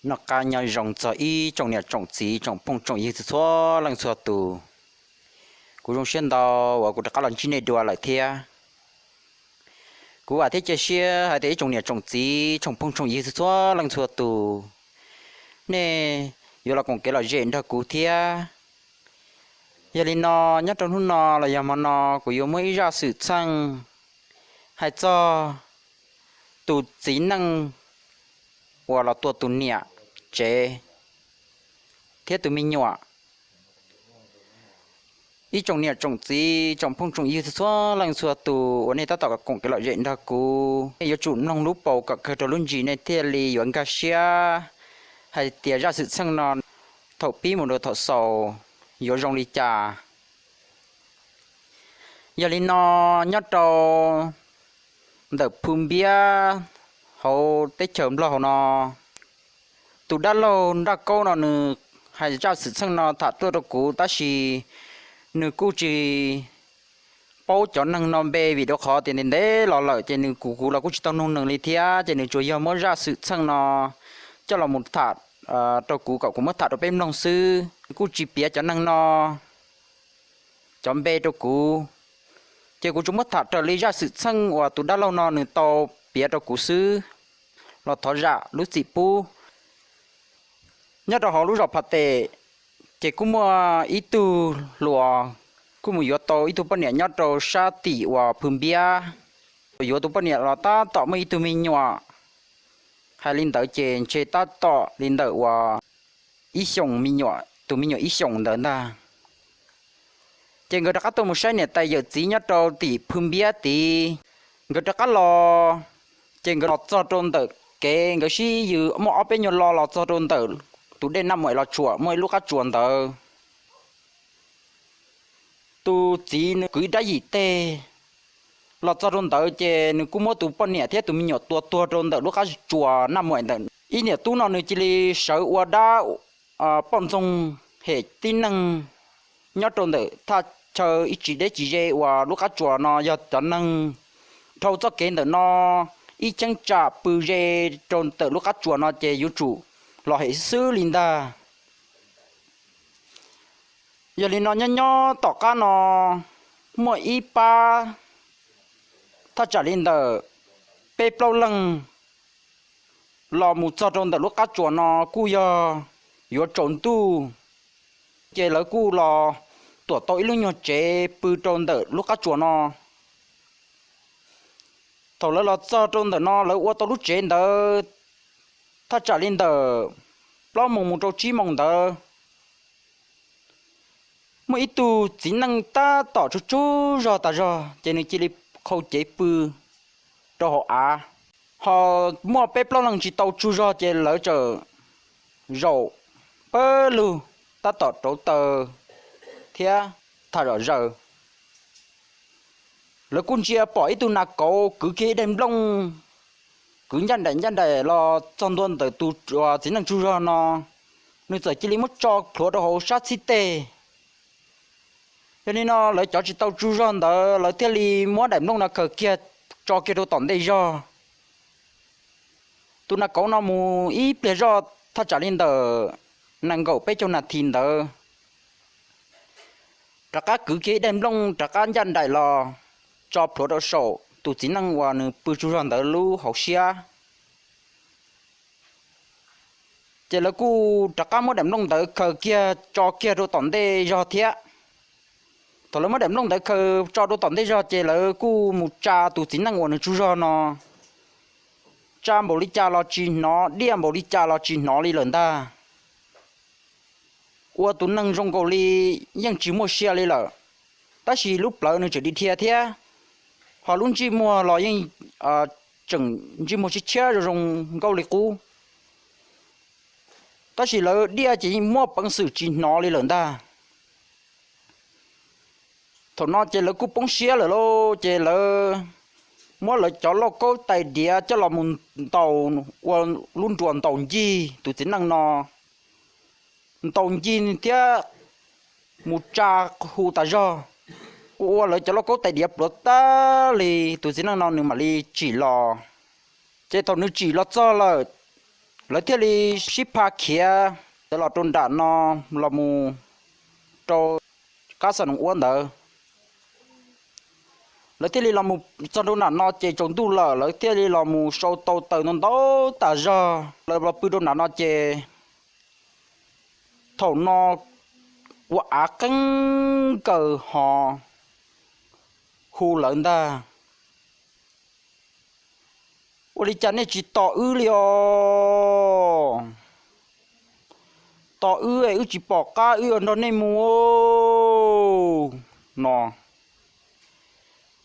Noj qab nyob zoo txog ib tsoom niam tsoom txiv tsoom phooj tsoom ywg txhua txhua leej txhua tus. Kuv zoo siab ntau uas kuv rov qab los ntsib nej dua lawm thiab. Kuv vam thiab cia siab hais tias ib tsoom niam tsoom txiv tsoom phooj tsoom ywg txhua txhua leej txhua tus, nej yuav los koom kev lom zem nrog kuv thiab. Yog li no, nyob rau hnub no los yog hmo no kuv yuav muaj ib zaj xwm txheej hais txog tus txiv neej uas los tua tus niam tsev thiab tus me nyuam. Ib tsoom niam tsoom txiv tsoom phooj tsoom ywg txhua txhua leej txhua tus uas nej tab tom koom kev lom zem nrog kuv, nej yuav tsum mloog lub paus kom kawg rau lub ntsis nej thiaj li yuav nkag siab hais tias zaj xwm txheej no thaum pib mus rau thaum xaus yuav zoo li cas. Yog li no, nyob rau ntawm Phu Npiab hauv teb chaws Nplog hauv no, tus dab laug Nraj Kaub no nws hais zaj xwm txheej no tham tuaj rau kuv, tab sis nws kuj tsis paub cov neeg no npe vim rau qhov tias ntev ntev los lawm ces nws kuv kuv los kuj tsis tau nug nws li thiab, ces nws tsuas yog muab zaj xwm txheej no coj los mus tham rau kuv kom kuv muab tham rau peb mloog xwb. Nws kuj tsis piav cov neeg no cov npe rau kuv, ces kuv tsuas muab tham raws li zaj xwm txheej uas tus dab laug no nws tau piav rau kuv xwb, los thov zam lub txim pub. Nyob rau hauv lub zos Phas Tes, ces kuj muaj ib tug hluas kuj mus yuav tau ib tug poj niam nyob rau sab tim uas Phu Npiab, yuav tus poj niam los tab tom muaj ib tug me nyuam. Hais li ntawd ces ntshe tab tom li ntawm uas ib xyoos me nyuam, tus me nyuam ib xyoos ntawd ntag. Ces nkawd rov qab tuaj mus saib niam tais yawm txiv nyob rau tim Phu Npiab tid. Nkawd rov qab los, ces nkawd los txog rau ntawm kev, nkawd sib yws muaj ob peb nyuag lo los txog rau ntawm tus dej Naj Muam Los Tsuas muaj ib lub qab tsuas ntawd. Tus txiv nws kwv ib rab yim teg los txog rau ntawd, ces nws kuj muab tus poj niam thiab tus me nyuam tua tuag rau ntawm lub qab tsuas Naj Muam ntawd. Ib niam tub no nws cia li sawv ua dab poj ntxoog hem tib neeg nyob rau ntawm thaj chaw ib tsis deb tsis ze uas lub qab tsuas no yog cov neeg dhau txoj kev ntawm no ib cheeb tsam pw ze rau ntawm lub qab tsuas no ces yuav tsum los hem xwb li ntag. Yog li no nyob nyob tom qab no muaj ib pab thaj tsam li ntawm peb plaub leeg los mus txog rau ntawm lub qab tsuas no kuj yog yuav tsaus ntuj, ces lawv kuj los tuam tau ib lub nyuag tsev pw rau ntawm lub qab tsuas no. Thaum lawv los txog rau ntawm no lawv ua tau lub tsev ntawd thaj tsam li ntawm plaub moos mus rau tsib moos ntawd, muaj ib tug txiv neej tab tom tsaug tsaug zog tas zog ces nws cia li qhau cev pw rau hauv av. Ho muaj peb plaub leeg tsis tau tsaug zog ces lawv txawm zaum pawg lug tab tom rauv taws thiab tham zom zaws. Lawv kuj ntsia pom ib tug nas kauv kwv kiag ib daim nplooj, kwv ncaj nraim ncaj nraim los txog ntua ntawm tus txiv neej tsaug zog no, nws txawm cia li muab tso plhuav rau hauv sab txhib teg. Yog li no lawv cov tsis tau tsaug zog ntawd lawv thiaj li muab daim nplooj no khaws kiag tso kiag rau tom ntej zog. Tus nas kauv no mus ib pliag zoj thaj tsam li ntawm nees nkaum peb caug nas this ntawd, rov qab kwv kiag ib daim nplooj rov qab ncaj nraim los tso plhuav rau saum tus txiv neej uas nws pw tsaug zog ntawd lub hauv siab. Ces lawv kuj rov qab muab daim nplooj ntawd khaws kiag tso kiag rau tom ntej zog thiab. Thaum lawv muab daim nplooj ntawd khaws tso rau tom ntej zog ces lawv kuj mus tsa tus txiv neej uas nws tsaug zog no. Tsa npaum li cas los tsis hnov, diaj npaum li cas los tsis hnov li lawm ntag. Ua tus neeg zoo nkaus li yeej tsis muaj sia li lawm, tab sis lub plawv nws tseem dhia thiab, ho lub ntsej muag los yeej tseem ntsej muag tshiab tshiab zoo zoo nkauj li qub, tab sis lawv diaj ces yeej muaj peev xwm tsis hnov li lawm ntag. Thaum no ces lawv kuj poob siab lawm lauj, ces lawv muab lawv cov lauj kaub tais diav coj los mus ntaus ua lub nruas ntaus ncig tus txiv neej no, ntaus ncig thiab mus tsa hu tas zog, ua ua lawv cov lauj kaub tais diav pluav tag li, tus txiv neej no nws mam li tsim los. Ces thaum nws tsim los txog lawm, Lawv thiaj li sib pha khiav ntawd los rau nram no, los mus rau qab xa noos uab ntawd. Lawv thiaj li los mus txog rau nram no ces tsaus ntuj lawm, lawv thiaj li los mus sau tau taws ntau ntau tas zog, lawv los pw rau nram no ces thaum no ua av qeeb nkaws ho hu lawv ntag. Ua li cas nej tsis tos wb li os? Tos wb es wb tsis pom qab wb yuav nrog nej mus no.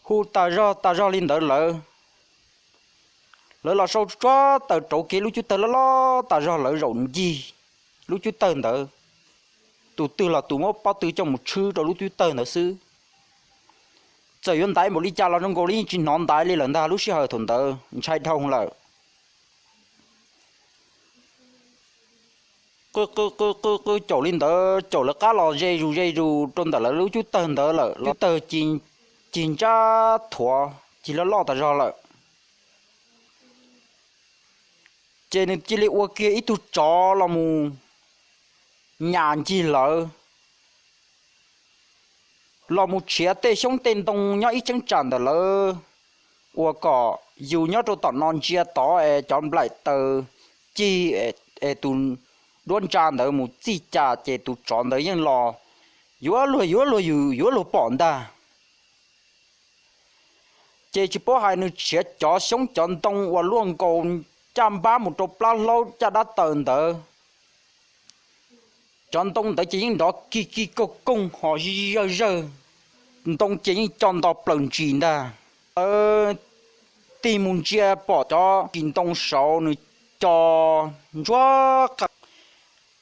Hu tas zog tas zog li ntawd lawm, lawv los sau tsuag taws rauv kiag lub cub tawg loj loj tas zog, lawv zaum ncig lub cub tawg ntawd, tus twg los tus muab pob tw coj mus tshwb rau lub cub tawg ntawd xwb. Txawm yuav ntaiv npaum li cas los zoo nkaus li yeej tsis hnov ntaiv li lawm ntag. Lub sij hawm thaum ntawd ntshai dhau lawm. Qw qw qw qw caum li ntawd, caum lawv qab los ze zus ze zus rau ntawm lawv lub cub tawg ntawd lawm, cub tawg cig ntsab thuav cig loj loj tas zog lawm. Ces nws cia li ua kiag ib tug tsov los mus nyas ncig lawv, los mus tshiav tej xyoob tej ntoo nyob ib cheeb tsam ntawm lawv, ua kom yus nyob rau tom no ntsia tod es cov nplaim taws cig es tus duab ntsa ntawd mus txij cas ces tus tsov ntawd yeej los yuav luag yuav luag yus yuav luag pom ntag. Ces tsis paub hais nws tshiav cov xyoob cov ntoo uas luaj nkaus caj npab mus rau plab hlaub caj dab taws ntawd. Cov ntoo ntawd ces yeej nrov kig kig koog koog ho zij zawj zawg, ntoo ces yeej co nto plaws ntsis ntag. Lawv tig mus ntsia pom cov kis ntoo saud nws co ntsuag qees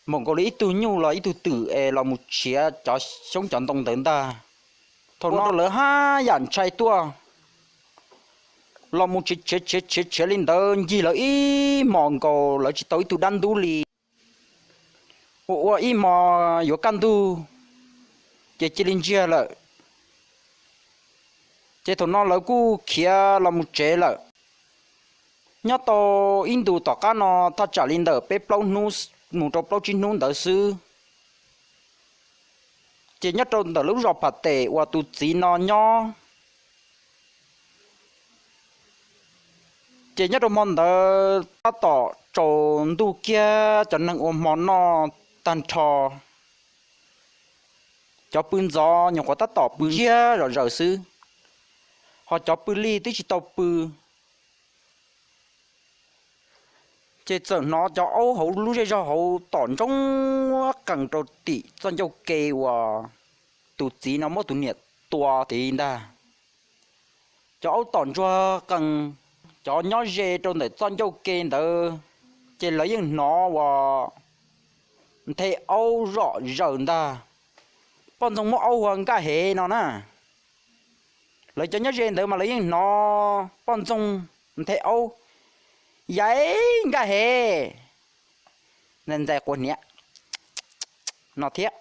npaum nkaus li ib tug nyuj los ib tug twm es los mus tshiav cov xyoob cov ntoo ntawd ntag. Thaum no lawv haj yam ntshai tuaj, los mus tshiav tshiav tshiav tshiav li ntawd ncig lawv ib hmos nkaus lawv tsis tau ib tug dab ntub li. Ua ua ib hmo yuav kaj ntug ces cia li ntsiag lawm. Ces thaum no lawv kuj khiav los mus tsev lawm. Nyob tau ib ntus tom qab no thaj tsam li ntawm peb plaub hnub mus rau plaub tsib hnub ntawd xwb, ces nyob rau ntawm lub zos Pham Tes uas tus txiv no nyob, ces nyob rau hmo ntawd tab tom tsaus ntuj kiag, cov neeg ua hmo noj tag nrho, cov pw ntxov nyuam qhuav tab tom pw ntsiag zom zaws xwb, ho cov pw lig twb tsis tau pw. Ces txawm hnov cov aub hauv lub zej zog hauv tom ntsoov qees rau tim txoj ncauj ke uas tus txiv no muab tus niam tua tid ntag. Cov aub tom ntsuag qees, cov nyob ze rau ntawm txoj ncauj ke ntawd, ces lawv yeej hnov uas nthe aub zom zaws ntag. Poj ntxoog muab aub hu ua nkaj hev no na. Lawv cov nyob ze ntawd mas lawv yeej hnov poj ntxoog nthe aub, yaiv nkaj hev, ntxais quas hniav no thiab,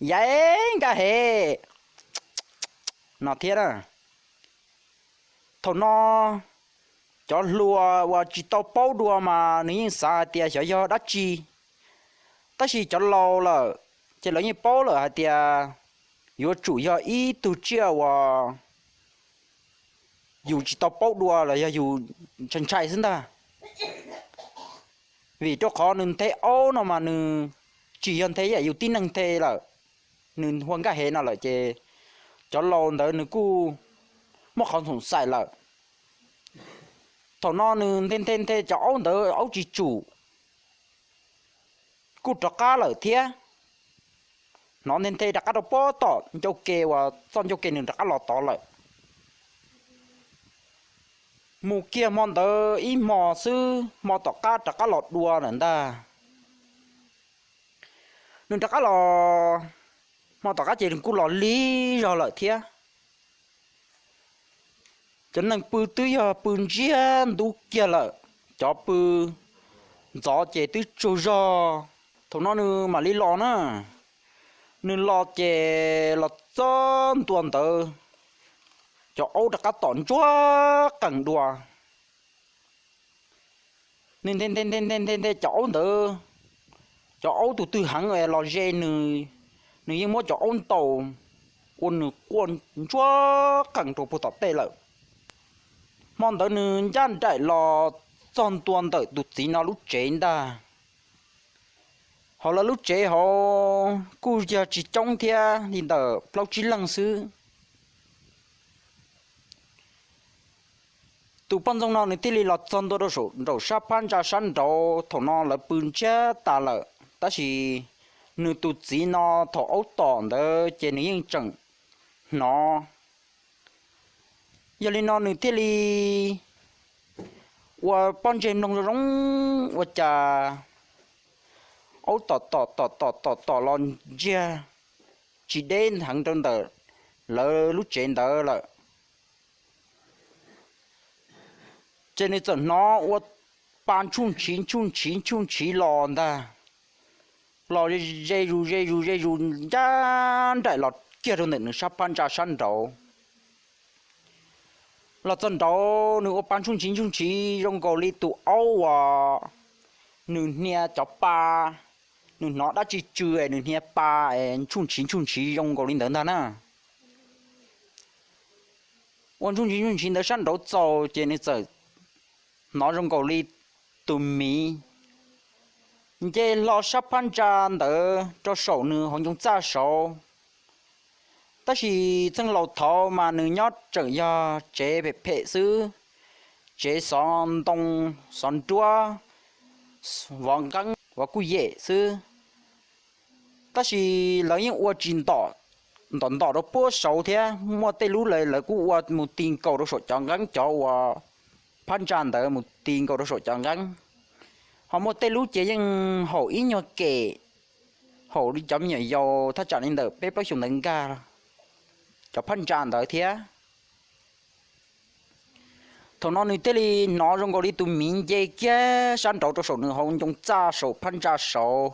yaiv nkaj hev no thiab na. Thaum no cov hluas uas tsis tau paub dua mas nws yeej xav hais tias xyov yog dab tsi, tab sis cov laus lawm ces lawv yeej paub lawm hais tias yuav tsum yog ib tug tsiaj uas yus tsis tau paub dua los yog yus ntshai ntshai xwb ntag. Vim rau qhov nws nthe aub no mas nws tsis yog nthe yam yus tib neeg nthe lawm, nws hu ua nkaj hev no lawm ces cov laus ntawd nws kuj muaj qhov xoom xaim lawm. Thaum no nws nthe nthe nthe cov aub ntawd aub tsis tsum, kuj rov qab lawm thiab. Hnov nthe nthe rov qab rau pob tom ncauj ke uas txoj ncauj ke nws rov qab los tod lawm. Mus kiag hmo ntawd ib hmo xwb, hmo tom qab rov qab los dua lawm ntag. Nws rov qab los, hmo tom qab ces kuj los lig zog lawm thiab. Cov neeg pw twb yog pw ntsiag ntub kiag lawm, cov pw ntxov ces twb tsaug zog. Thaum no nws mam li los na, nws los ces los txog ntua ntawd, cov aub rov qab tom ntsuag qees dua. Nws nthe nthe nthe nthe nthe cov aub ntawd, cov aub tus twg heev los ze nws, nws yeej muab cov aub ntaus ua nws quaj ntsuag qees rau puag tom tej lawm. Hmo ntawd nws ncaj nraim los txog ntua ntawm tus txiv no lub tsev ntag. Hauv lawv lub tsev hauv kuj yog tsis coob thiab, li ntawm plaub tsib leeg xwb. Tus poj ntxoog no nws thiaj li los txog ntua rau saum nraum sab phab ntsa sab nraud. Thaum no lawv pw ntsiag tas lawm, tab sis nws tus txiv no thaum aub tom ntawd ces nws yeej tseem hnov. Yog li no nws thiaj li ua pob ntseg mloog zoo zoo, ua cas aub tom tom tom tom tom tom los ntsiag tsis deb heev rau ntawm lawv lub tsev ntawd lawm. Ces nws txawm hnov ua pa ntshuj ntshiv ntshuj ntshiv ntshuj ntshiv los ntag, los ze zus ze zus ze zus ncaj nraim los kiag rau ntawm nws sab phab ntsa sab nraud. Los txog nraud nws ua pa ntshuj ntshiv ntshuj ntshiv zoo nkaus li tus aub uas nws hnia cov pa, nws hnov dab tsi tsw nws hnia pa es ntshuj ntshiv ntshuj ntshiv zoo nkaus li ntawd ntag na. Ua ntshuj ntshiv ntshuj ntshiv ntawd sab nraud txaus ces nws txawm hnov zoo nkaus li tus miv nce hlo sab phab ntsa ntawd rau saum nws hauv ncoo txaj saud. Tab sis txheej laus thaud mas nws nyob tseem yog tsev phem phem xwb, tsev xov ntoo, xov nruab, vov nqeeb vov kuj yem xwb. Tab sis lawv yeej ua tsis ntom, ntom ntom rau puag saud thiab, muaj tej lub lawv kuj ua mus ti nkaus rau saum cov nqeeb, cov uas phab ntsa ntawd mus ti nkaus rau saum cov nqeeb. Ho muaj tej lub ces yeej haum ib nyuag kem, haum li cov me nyuam yaus thaj tsam li ntawm peb plaub xyoos ntawd nkag cov phab ntsa ntawd thiab. Thaum no nws thiaj li hnov zoo nkaus li tus miv nce kiag sab nraud rau saum nws hauv ncoo txaj saum phab ntsa saud.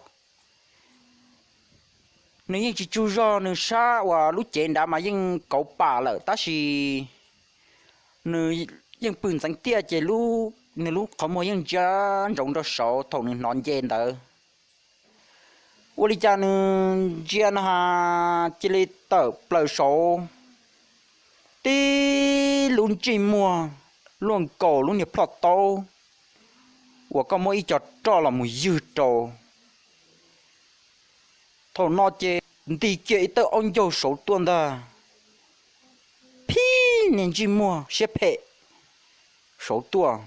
Nws yeej tsis tsaug zog, nws sab uas lub cev nrad mas yeej kauv pam lawm tab sis nws yeej pw ntxeev tiaj ces nws lub qhov muag yeej ntsia ntsoov rau saud thaum nws hnov nce ntawd. Ua li cas nws ntsia na has cia li tawm plaws saud tib lub ntsej muag luaj nkaus lub niag plhoj taub uas koj muab ib co roj los mus ywg rau. Thaum no ces nti kiag ib tawb aub ncaug saud tuaj ntag, phib niag ntsej muag siab phem saud tuaj,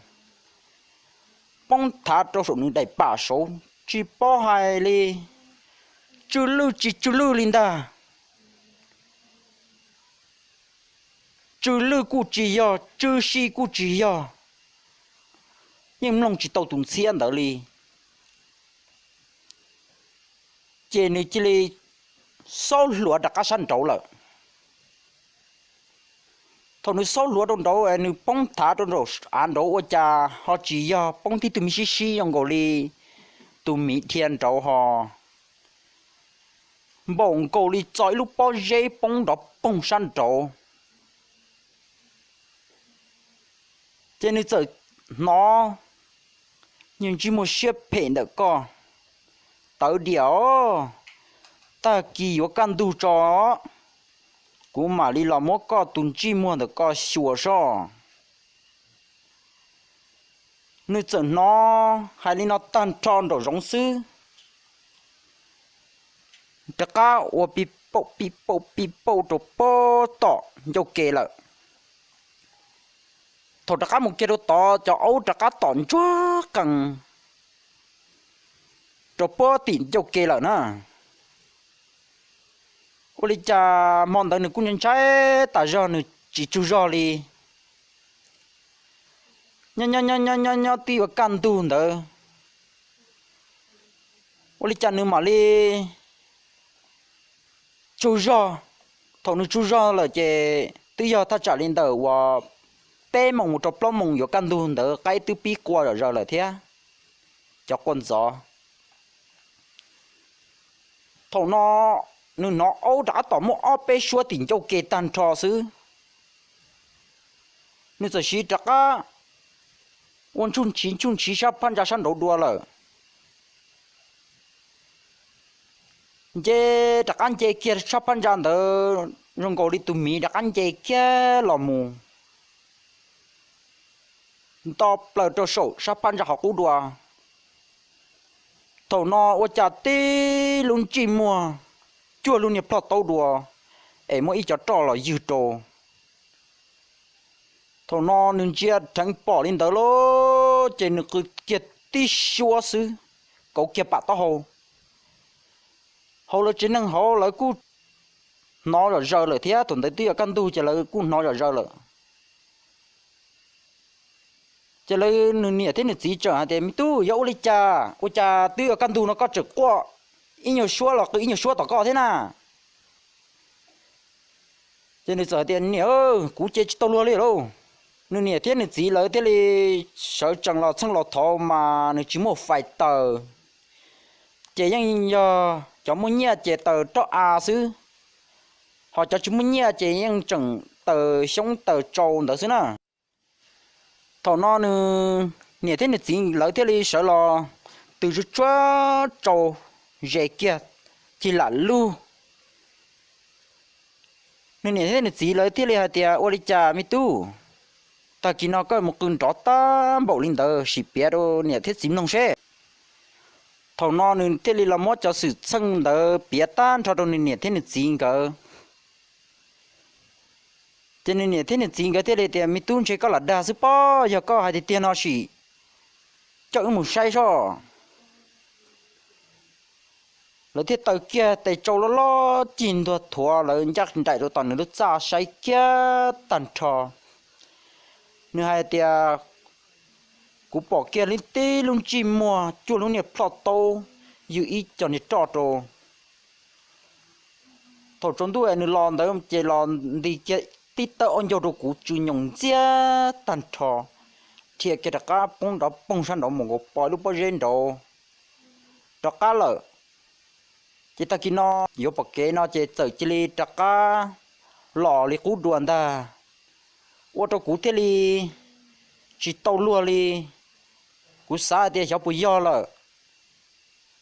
poob thav rau saum nws daim pam saud, tsis paub hais li, tsw lwj tsis tsw lwj li ntag. Tsw lwj kuj tsis yog, tsw si kuj tsis yog, yeej mloog tsis tau tus ntxhiab ntawd li. Ces nws cia li xaub hluav rov qab sab nraud lawm. Thaum nws xaub hluav rau nraud, nws poob thav rau nraum av nraud ua cas ho tsis yog poob tib tug me sib sib zoo nkaus li tus miv dhia nraud ho npaum nkaus li txo ib lub pob zeb poob nrov poog sab nraud. Ces nws txawm hnov ntsej muag siab phem ntawm koj, tawv diam os, tag kis yuav kaj ntug tso, kuv mam li los muab koj tus ntsej muag ntawm koj xyuas soj. Nws txawm hnov hais li no tag nrho nraum zoov xwb, rov qab ua pij pauj pij pauj pij pauj rau puag tom ncauj ke lawm. Thaum rov qab mus kiag rau tod cov aub rov qab tom ntsuag qees rau puag tim ncauj ke lawm na. Ua li cas hmo ntawd nws kuj ntshai tas zog, nws tsis tsaug zog li. Nyob nyob nyob nyob nyob twb yuav kaj ntug ntawd, ua li cas nws mam li tsaug zog. Thaum nws tsaug zog lawm ces twb yog thaj tsam li ntawm uas peb moos mus rau plaub moos yuav kaj ntug ntawd, qaib twb pib qua zom zaws lawm thiab, cov qua ntxov. Thaum no nws hnov aub rov qab tom muaj ob peb suab tim ncauj ke tag nrho xwb. Nws txawm siv rov qab ua ntsuj ntsiv ntsuj ntsiv sab phab ntsa sab nraud dua lawm. Nce, rov qab nce kiag sab phab ntsa ntawd zoo nkaus li tus miv rov qab nce kiag los mus nto plaws rau saum sab phab ntsa qhov qub dua. Thaum no ua cas tib lub ntsej muag cuag lub niag ploj taub dua es muaj ib co roj los ywg rau. Thaum no nws ntsia dheev pom li ntawd lawm ces nws qw kiag tib suab xwb, kauv kiag pam taub hau. Hauv lawv tsev neeg hauv lawv kuj hnov zom zaws lawm thiab, thaum ntawd twb yuav kaj ntug ces lawv kuj hnov zom zaws lawm. Ces lawv, nws niam thiab nws txiv tseem hais tias, Me tub, yog ua li cas ua cas twb yuav kaj ntug no koj tseem quaj ib nyuag suab los qw ib nyuag suab tom koj thiab na? Ces nws txawm hais tias, Niam, kuv ces tsis tau luag li lauj. Nws niam thiab nws txiv lawv thiaj li sawv tsees los txheej los thov mas nws tsis muaj fais taws, ces yeej yog cov muaj nyiaj ces taws roj av xwb, ho cov tsis muaj nyiaj ces yeej tseem taws xyoob taws tsau ntawd xwb na. Thaum no nws niam thiab nws txiv lawv thiaj li sawv los tws tsuj tsuav tsau ze kiag, cig lam lug. Nws niam thiab nws txiv lawv thiaj li hais tias, Ua li cas me tub, tag kis no koj mus qw nrov tag npaum li ntawd, sim piav rau niam thiab txiv mloog seb. Thaum no nws thiaj li los muab cov xwm txheej ntawd piav tag nrho rau nws niam thiab nws txiv nkawd. Ces nws niam thiab nws txiv nkawd thiaj li tias, Me tub, ntshe koj lam dag xwb pob, yog koj hais tiag tiag no sim coj wb mus saib soj. Lawv thiaj taws kiag tes tsau loj loj cig ntuag thuav lawv ncaj nraim rau tom nws lub txaj saib kiag tag nrho. Nws hais tias, Kuv pom kiag li tib lub ntsej muag cuag lub niag ploj taub ywg ib co niag roj rau. Thaum tsaus ntuj nws los ntawd ces los nti kiag tib tawb ob ncaug rau kuv tsw nyoos ntxiag tag nrho, dhia kiag rov qab poob nrov poog sab nraud mus nkaus pov lub pob zeb nraud rov qab lawm. Ces tag kis no yuav pom kev no ces txawm cia li rov qab los li qub dua ntag, ua rau kuv thiaj li tsis tau luag li. Kuv xav hais tias xyov puas yog lawm,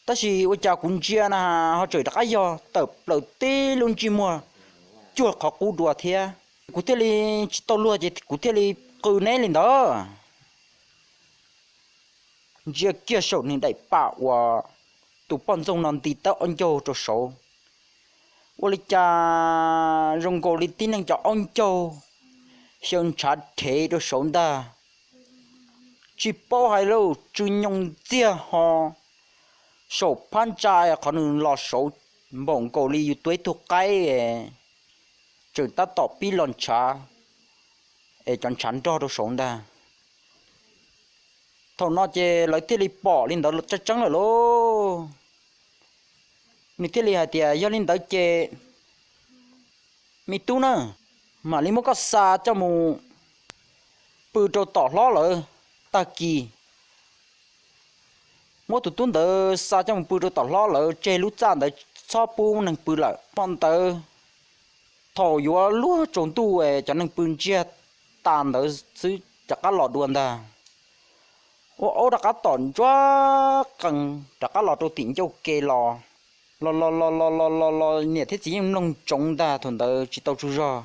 tab sis ua cas kuv ntsia na ho tseem rov qab yog tawm plaws tib lub ntsej muag cuag qhov qub dua thiab. Kuv thiaj li tsis tau luag ces kuv thiaj li qw neb li ntawd. Ntsia kiag saum nws daim pam uas tus poj ntxoog no nti tawb ob ncaug rau saud, ua li cas zoo nkaus li tib neeg cov ob ncaug xyaw ntshav rhev rau saud ntag. Tsis paub hais lawm, tsw nyoos ntxiag ho saum phab ntsa qhov nws los saud npaum nkaus li yus tua ib tug qaib, tseem tab tom pib los ntshav es cov ntshav nrog rau saud ntag. Thaum no ces lawv thiaj li pom li ntawd tseeb tseeb lawm lauj. Nws thiaj li hais tias, Yog li ntawd ces me tub na, mam li muab koj xa coj mus pw rau tom hlob lawv tag kis. Muab tus tub ntawd xa coj mus pw rau tom hlob lawv tseg lub txaj ntawd, txhob pub neeg pw lawm. Hmo ntawd thaum yuav luag tsaus ntuj es cov neeg pw ntsiag tas ntawd xwb rov qab los dua ntag. Ua aub rov qab tom ntsuab qees rov qab los rau tim ncauj ke los, los los los los los los los niam thiab txiv yeej mloog ntsoov ntag, thaum ntawd tsis tau tsaug zog.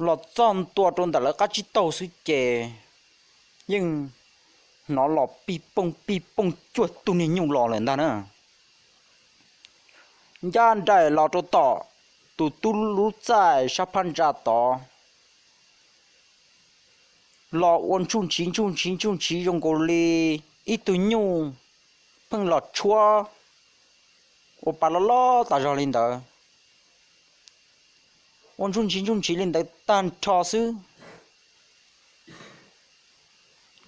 Los txog ntua rau ntawm lawv qab tsib taug xwb ces yeej hnov los pij pooj pij pooj cuag tug niag nyuj los lawm ntag na. Ncaj nraim los rau tom tus tub lub txaj sab phab ntsa tod, los ua ntsuj ntsiv ntsuj ntsiv ntsuj ntsiv zoo nkaus li ib tug nyuj pheej los tshuab ua pa loj loj tas zog li ntawd. Ua ntsuj ntsiv ntsuj ntsiv li ntawd tag nrho xwb,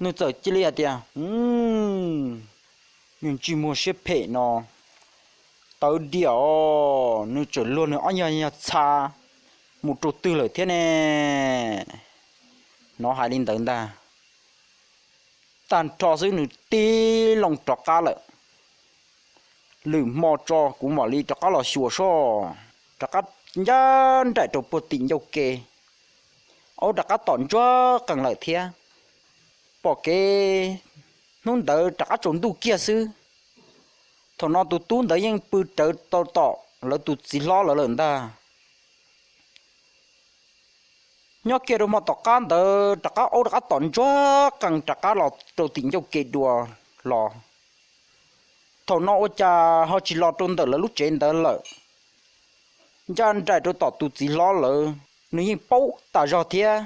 nws txawm cia li hais tias, Nws ntsej muag siab phem no, tawv diam os, nws tseem luag nws ob nyuag nyuag txha mus rau twg lawm thiab ne? Hnov hais li ntawd ntag, tag nrho xwb nws tib loo rov qab lawm. Lwm hmo tso kuv mam li rov qab los xyuas soj. Rov qab ncaj nraim rau puag tim ncauj ke, aub rov qab tom ntsuag qees lawm thiab. Pom kev hnub ntawd rov qab tsaus ntuj kiag xwb. Thaum no tus tub ntawd yeej pw rawv tau tom lawv tus txiv hlob lawv lawm ntag. Nyob kiag rau hmo tom qab ntawd rov qab aub rov qab tom ntsuag qees rov qab los rau tim ncauj ke dua los. Thaum no ua cas ho tsis los rau ntawm lawv lub tsev ntawd lawm, ncaj nraim rau tom tus txiv hlob lawv, nws yeej paub tas zog thiab.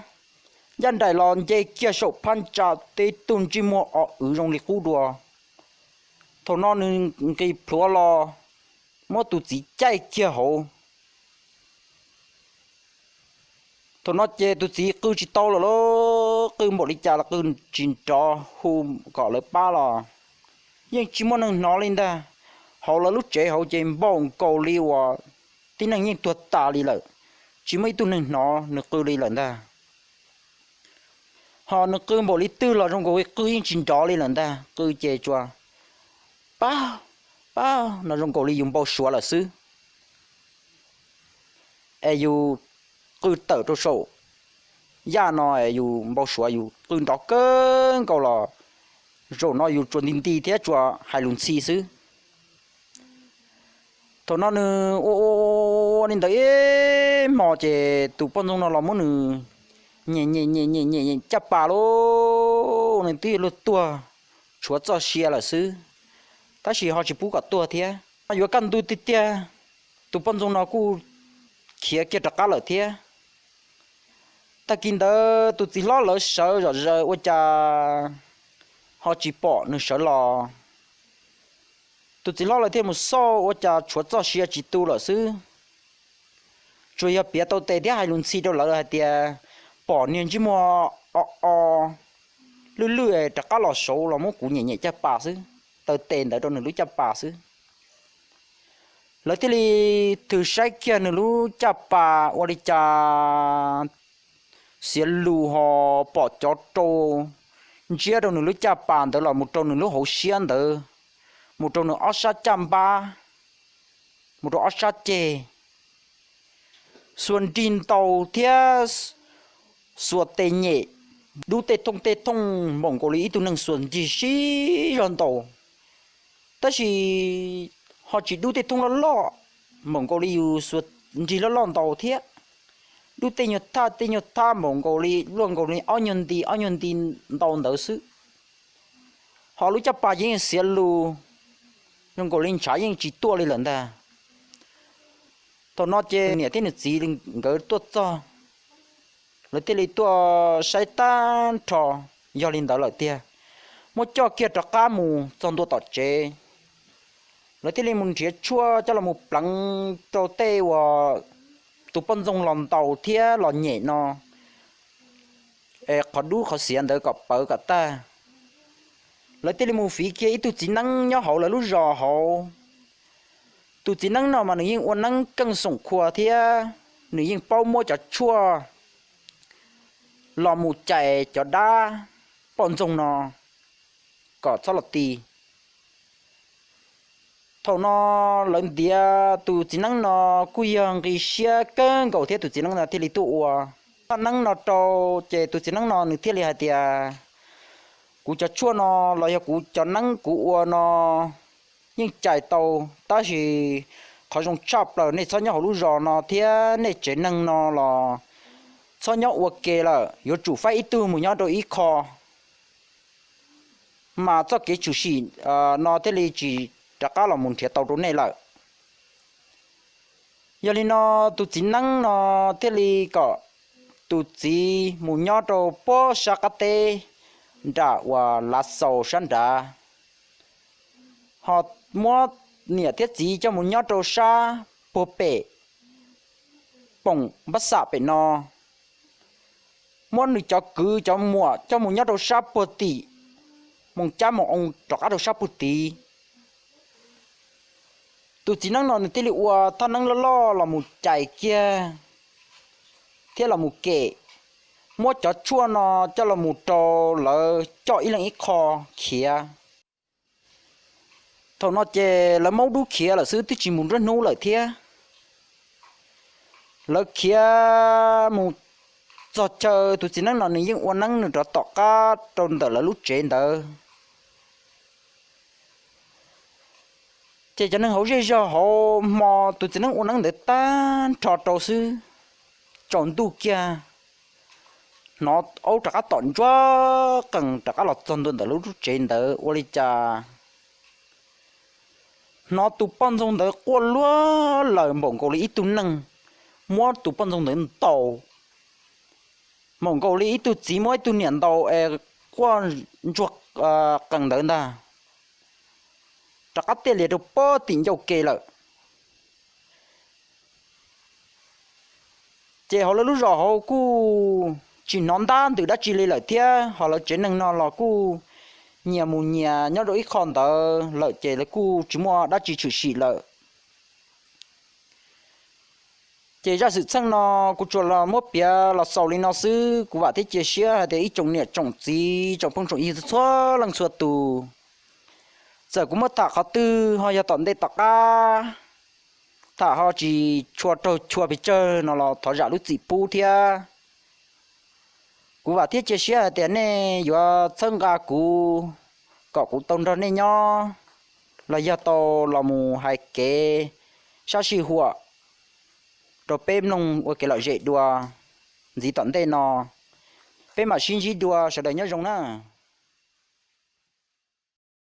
Ncaj nraim los nce kiag saum phab ntsa teb tug ntsej muag o wv zoo li qub dua. Thaum no nws nqis plhuav los muab tus txiv caij kiag hauv. Thaum no ces tus txiv qw tsis tau lawm lauj, qw npaum li cas los qw tsis nrov, hu kom lawv pab los yeej tsis muaj neeg hnov li ntag. Hauv lawv lub tsev hauv ces npaum nkaus li uas tib neeg yeej tuag tas li lawm, tsis muaj ib tug neeg hnov nws qw li lawm ntag. Ho nws qw npaum li twg los zoo nkaus li qw yeej tsis nrov li lawm ntag, qw ces tsuas pab, pab no zoo nkaus li yus npau suav lawm xwb. Es yus qw tawm rau saum yaj no es yus npau suav yus qw nrov kawg nkaus los zaum no yus tsuas nti nti thiab tsuas hais lus ntxhi xwb. Thaum no nws ua ua ua li ntawd ib hmo ces tus poj ntxoog no los muab nws nyem nyem nyem nyem nyem caj pas lauj, nws twb luag tuag tshuav txoj sia lawm xwb, tab sis ho tsis pub kom tuag thiab. Yuav kaj ntug tiag tiag, tus poj ntxoog no kuj khiav kiag rov qab lawm thiab. Tag kis ntawd tus txiv hlob lawv sawv zom zaws ua cas ho tsis pom nws sawv los. Tus txiv hlob lawv thiaj mus xauj ua cas tshuav txoj sia tsis tu lawm xwb. Tsuas yog piav tau tes thiab hais lus ntxhi rau lawv hais tias pom niag ntsej muag o o lwj lwj rov qab los saud los muab kuv nyem nyem caj pas xwb, taw tes ntawd rau nws lub caj pas xwb. Lawv thiaj li thws saib kiag nws lub caj pas ua li cas xiav lus ho pom cov rau ntsiab rau nws lub caj pas ntawd los mus rau nws lub hauv siab ntawd, mus rau nws ob sab caj npab, mus rau ob sab ceg. Xuas nrig ntaus thiab xuas tes nyem, dub tej thooj tej thooj npaum nkaus li ib tug neeg xuas nrig sib zog ntaus. Tab sis ho tsis dub tej thooj loj loj, npaum nkaus li yus xuas nrig loj loj ntaus thiab. Dub tej nyuag thaj tej nyuag thaj npaum nkaus li luaj nkaus li ob nyuag nti ob nyuag nti ntau ntawd xwb. Ho lub caj pas yeej xiav lus, zoo nkaus li ntshav yeej tsis tuaj li lawm ntag. Thaum no ces niam thiab nws txiv nkawd tuaj txog, lawv thiaj li tuaj saib tag nrho, yog li ntawd lawm tiag, muab coj kiag rov qab mus txog ntua tom tsev. Lawv thiaj li mus nrhiav tshuaj coj los mus pleev rau tej uas tus poj ntxoog los ntaus thiab los nyem no, es qhov dub qhov xiav ntawd kom pawv kom tag. Lawv thiaj li mus fiv kiag ib tug txiv neeb nyob hauv lawv lub zos hauv. Tus txiv neeb no mas nws yeej ua neeb keej xoom khua thiab, nws yeej paub muab cov tshuaj los mus cais cov dab poj ntxoog no kom txhob los ti. Thaum no lawv ntiav tus txiv neeb no kuj yog nqi siab kawg nkaus thiab, tus txiv neeb no thiaj li tuaj ua txoj neeb no rau. Ces tus txiv neeb no nws thiaj li hais tias, kuv cov tshuaj no los yog kuv cov neeb kuv ua no yeej cais tau, tab sis qhov zoo tshaj plaws nej txhob nyob hauv lub zos no thiab nej tsev neeg no los txhob nyob ua ke lawm, yuav tsum faib ib tug mus nyob rau ib qho, mas txoj kev tshwm sim no thiaj li tsis rov qab los mus nrhiav tau rau nej lawm. Yog li no tus txiv neeb no thiaj li kom tus txiv mus nyob rau puag sab qab teb nram uas lav xaus sab nrad, ho muab niam thiab txiv coj mus nyob rau sab puag pem poom npab xam pem no, muab nws cov kwv cov muam coj mus nyob rau sab puag tim, mus cab mus oo rov qab rau sab puag tid. Tus txiv neeb no nws thiaj li ua thaj neeb loj loj los mus cais kiag thiab los mus kem, muab cov tshuaj no coj los mus rau lawv coj ib leeg ib qho khiav. Thaum no ces lawv maub dub khiav lawm xwb, twb tsis mus nruab hnub lawm thiab. Lawv khiav mus txog chaw tus txiv neeb no nws yeej ua neeb nws rov tom qab rau ntawm lawv lub tsev ntawd. Ces cov neeg hauv zej zog hauv hmo tus txiv neeb ua neeb ntawd tag nrho rau xwb, tsaus ntuj kiag, hnov aub rov qab tom ntsuag qees rov qab los txog ntua ntawm lub tsev ntawd ua li cas hnov tus poj ntxoog ntawd quaj luag lawm npaum nkaus li ib tug neeg muab tus poj ntxoog ntawd ntaus, npaum nkaus li ib tug txiv muab ib tug niam ntaus es quaj ntsuag qees ntawd ntag, rov qab tiaj lias rau pob tim ncauj ke lawm. Ces hauv lawv lub zos hauv kuj tsis hnov ntab ntws dab tsi li lawm thiab, ho lawv tsev neeg no los kuj nyias mus nyias nyob rau ib qho ntawd lawm ces lawv kuj tsis muaj dab tsi tshwm sim lawm. Ces zaj xwm txheej no kuv tsuas los muab piav los xaus li no xwb. Kuv vam thiab cia siab hais tias ib tsoom niam tsoom txiv tsoom phooj tsoom ywg txhua leej txhua tus, txawm kuv muab tham qhov twg ho yog tom ntej tom qab tham ho tsis tshua raug chua pes tsawg no los thov zam lub txim pub thiab. Kuv vam thiab cia siab hais tias nej yuav txhawb nqa kuv kom kuv tau nrog nej nyob los yog tau los mus hais kev sab sij huam rau peb mloog ua kev lom zem dua ntxiv tom ntej no. Peb mam sib ntsib dua, sawv daws nyob zoo na.